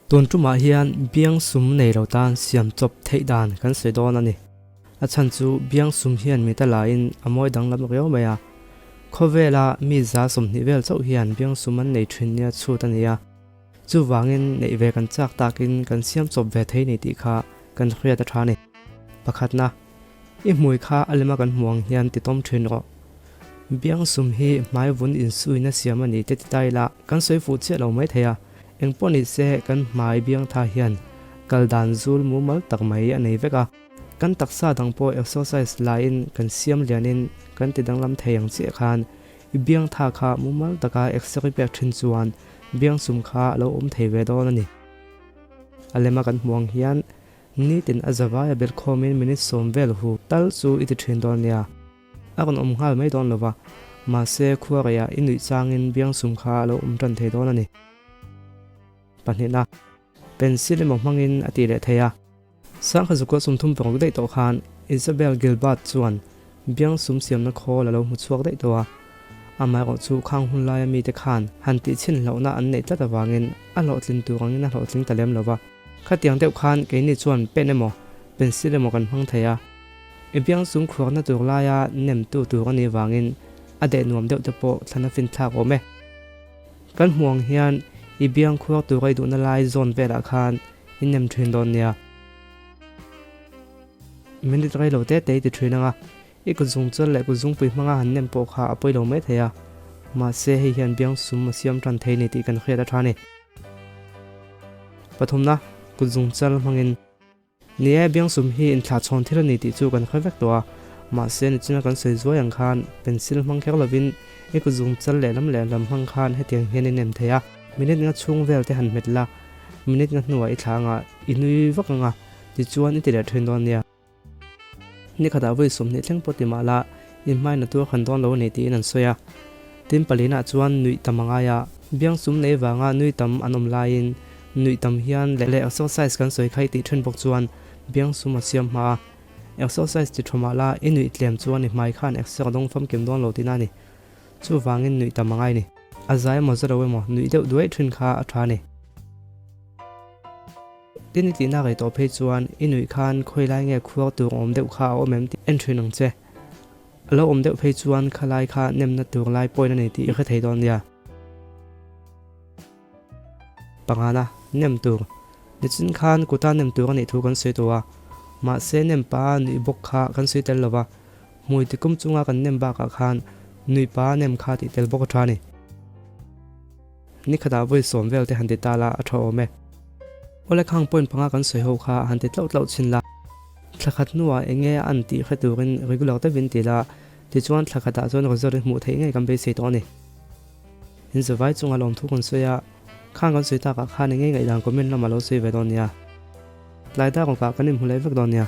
Tun tumah hian biang sum nei lo tan siam chawp theih dan kan sawi dawn a ni. A chhan chu biang sum hian mi ta laiin a mawi danglam riau mai a. Khawvela mi 20 vel chauh hian biang sum an nei thin nia chhut a ni a. Chuvangin neih ve kan chak takin kan siam chawp ve thei ni tih kha kan hriat a tha a ni. Pakhatna, I hmui kha a lema kan hmuh ang hian ti tawm thin rawh. Biang sum hi hmai vun insuina siam a ni te ti ta ila kan sawi fuh chiah lo mai thei a. Engpawh ni se kan hmai biang tha hian kal dan zul mumal tak mai a nei vek a. Kan taksa dang pawh exercise laiin kan siam lianin kan ti danglam thei ang chiah khan i biang tha kha mumal taka exer i pek thin chuan biang sum kha a lo awm thei ve dawn a ni. A lema kan hmuh ang hian Nitin a zavai a belh khawmin minute 10 vel hu tal chu i ti thin dawn nia. A rawn awm nghal mai dawn lova, mahse khuareiah i nuih changin biangsum kha a lo awm tan thei dawn a ni. Pahnihna, pencil emaw hmangin a ti leh thei a. Sangha zukua 36 daih tawh khan Isabel Gilbert chuan biangsum siamna khawl a lo hmu chhuak daih tawh a. Amaherawh chu khang hun laia mite khan han tihchhin hlauhna an neih tlat avangin a hlawhtlin tur angin a hlawhtling ta lem lova. Khatiang deuh khan keini chuan pen emaw, pencil emaw kan hmang thei a. I biang sum khuarna tur laia nemtu tur a nih vangin a deh nuam deuh te pawh thlan a fin thlak awm e. Kan hmuh ang hian i biang khuar tur a i duhna lai zawn velah khan i nem thin dawn nia. Minute rei lo te te i ti thin ang a, i kut zung chal leh kut zungpui hmanga han nem pawh kha a pawi lo mai thei a. Mahse hei hian biang sum a siam tan thei ni tih kan hriat a tha a ni. Pathumna, kut zung chal hmangin. Ni e, biangsum hi inthlah chhawn thil a ni tih chu kan hre vek tawh a, mahse nichina kan sawi zuai ang khan pencil hmang kher lovin i kut zung chal lehlam lehlam hmang khan hetiang hian i nem thei a. Minute nga chhung vel te han hmet la, minute nga hnuah i thla anga i nui vak anga tichuan i ti leh thin dawn nia. Ni khatah vawi 20 thleng pawh ti mah la, i hmaina tur khan dawn lo a ni tiin an sawi a. Tin palinah chuan nuih tam a ngai a, biang sum nei vanga nui tam an awm laiin nuih tam hian leh exercise kan sawi kha i tih then bawk chuan biang sum a siam hma a. Exercise ti tha mah la, i nuih tlem chuan i hmai khan exer a dawng famkim dawn lo tihna a ni. Chuvangin nuih tam a ngai ni. A zai emaw za lo emaw nuih deuh duai thin kha a tha a ni. Tin i tihna rei tawh phei chuan i nuih khan khawi lai nge khuar tur awm deuh kha a awm em tih en thin ang che. A lo awm deuh phei chuan khalai kha nemna tur lai point a ni tih i hre thei dawn nia. Pangana, nem tur. Nichin khan kuta nem tur a nih thu kan sawi tawh a, mahse nem pa nuih bawk kha kan sawi tel lova, hmui tikum chunga kan nem bakah khan nuih pa nem kha tih tel bawk a tha a ni. Ni khatah vawi 10 vel te han ti ta la a tha awm e. Awle khang point panga kan sawi ho kha han ti tlauh tlauh chhin la. Thla khat hnuah eng nge an tih hre turin regular deuhin ti la, tichuan thla khatah chuan result i hmuh theih ngei kan beisei tawh a ni. In zavai chunga lawmthu kan sawi a, khang kan sawi takah khan eng nge ngaihdan comment lamah lo sawi ve dawn nia. Tlai dar rawkah kan inhmu leh vek dawn nia.